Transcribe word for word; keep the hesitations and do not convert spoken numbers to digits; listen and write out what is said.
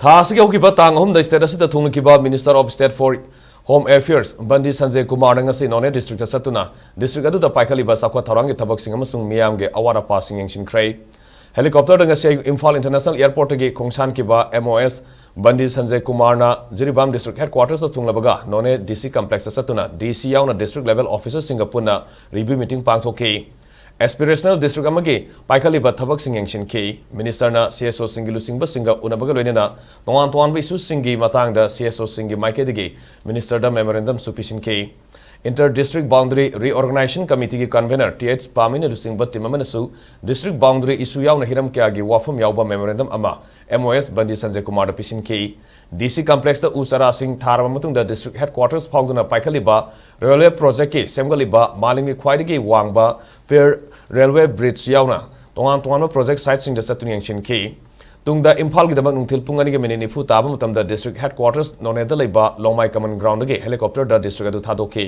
ꯊꯥ ꯑꯁꯤꯒꯤ ꯍꯧꯈꯤꯕ ꯇꯥꯡ ꯑꯍꯨꯝꯗ state ꯑꯁꯤꯗ ꯊꯨꯡꯂꯈꯤꯕ Minister of State for Home Affairs ꯕꯟꯗꯤ Sanjay ꯀꯨꯃꯥꯔꯅ ꯉꯁꯤ ꯅꯣꯅꯦ districtꯇ ꯆꯠꯇꯨꯅ district ꯑꯗꯨꯗ ꯄꯥꯏꯈꯠꯂꯤꯕ ꯆꯥꯎꯈꯠ ꯊꯧꯔꯥꯡꯒꯤ ꯊꯕꯛꯁꯤꯡ ꯑꯃꯁꯨꯡ ꯃꯤꯌꯥꯝꯒꯤ ꯑꯋꯥꯠ ꯑꯄꯥꯁꯤꯡ ꯌꯦꯡꯁꯤꯟꯈ꯭ꯔꯦ꯫ Helicopterꯗ ꯉꯁꯤ ꯑꯌꯨꯛ Imphal International Airportꯇꯒꯤ ꯈꯣꯡꯁꯥꯟꯈꯤꯕ M O S ꯕꯟꯗꯤ Sanjay ꯀꯨꯃꯥꯔꯅ ꯖꯤꯔꯤꯕꯥꯝ district headquartersꯇ ꯊꯨꯡꯂꯕꯒ ꯅꯣꯅꯦ D C complexꯇ ꯆꯠꯇꯨꯅ D C ꯌꯥꯎꯅ district level officerꯁꯤꯡꯒ ꯄꯨꯟꯅ review meeting ꯄꯥꯡꯊꯣꯛꯈꯤ꯫ Aspirational district ꯑꯃꯒꯤ ꯄꯥꯏꯈꯠꯂꯤꯕ ꯊꯕꯛꯁꯤꯡ ꯌꯦꯡꯁꯤꯟꯈꯤ꯫ Ministerꯅ C S Oꯁꯤꯡꯒꯤ ꯂꯨꯆꯤꯡꯕꯁꯤꯡꯒ ꯎꯅꯕꯒ ꯂꯣꯏꯅꯅ ꯇꯣꯉꯥꯟ ꯇꯣꯉꯥꯟꯕ issueꯁꯤꯡꯒꯤ ꯃꯇꯥꯡꯗ C S Oꯁꯤꯡꯒꯤ ꯃꯥꯏꯀꯩꯗꯒꯤ ministerꯗ memorandumꯁꯨ ꯄꯤꯁꯤꯟꯈꯤ꯫ Inter District Boundary Reorganization Committeeꯒꯤ convener T H ꯄꯥꯃꯤꯅ ꯂꯨꯆꯤꯡꯕ team ꯑꯃꯅꯁꯨ district boundary issue ꯌꯥꯎꯅ ꯍꯤꯔꯝ ꯀꯌꯥꯒꯤ ꯋꯥꯐꯝ ꯌꯥꯎꯕ memorandum ꯑꯃ M O S ꯕꯟꯗꯤ Sanjay ꯀꯨꯃꯥꯔꯗ ꯄꯤꯁꯤꯟꯈꯤ꯫ D C complexꯇ ꯎ ꯆꯥꯔꯥꯁꯤꯡ ꯊꯥꯔꯕ ꯃꯇꯨꯡꯗ district headquarters ꯐꯥꯎꯗꯨꯅ ꯄꯥꯏꯈꯠꯂꯤꯕ railway projectꯀꯤ ꯁꯦꯝꯒꯠꯂꯤꯕ ꯃꯥꯂꯦꯝꯒꯤ ꯈ꯭ꯋꯥꯏꯗꯒꯤ ꯋꯥꯡꯕ pier railway bridge ꯌꯥꯎꯅ ꯇꯣꯉꯥꯟ ꯇꯣꯉꯥꯟꯕ project siteꯁꯤꯡꯗ ꯆꯠꯇꯨꯅ ꯌꯦꯡꯁꯤꯟꯈꯤ꯫ ꯇꯨꯡꯗ ꯏꯝꯐꯥꯜꯒꯤꯗꯃꯛ ꯅꯨꯡꯊꯤꯜ ꯄꯨꯡ ꯑꯅꯤꯒ minute ꯅꯤꯐꯨ ꯇꯥꯕ ꯃꯇꯝꯗ district headquarters ꯅꯣꯅꯦꯗ ꯂꯩꯕ ꯂꯣꯡꯃꯥꯏ common groundꯗꯒꯤ helicopterꯗ district ꯑꯗꯨ ꯊꯥꯗꯣꯛꯈꯤ꯫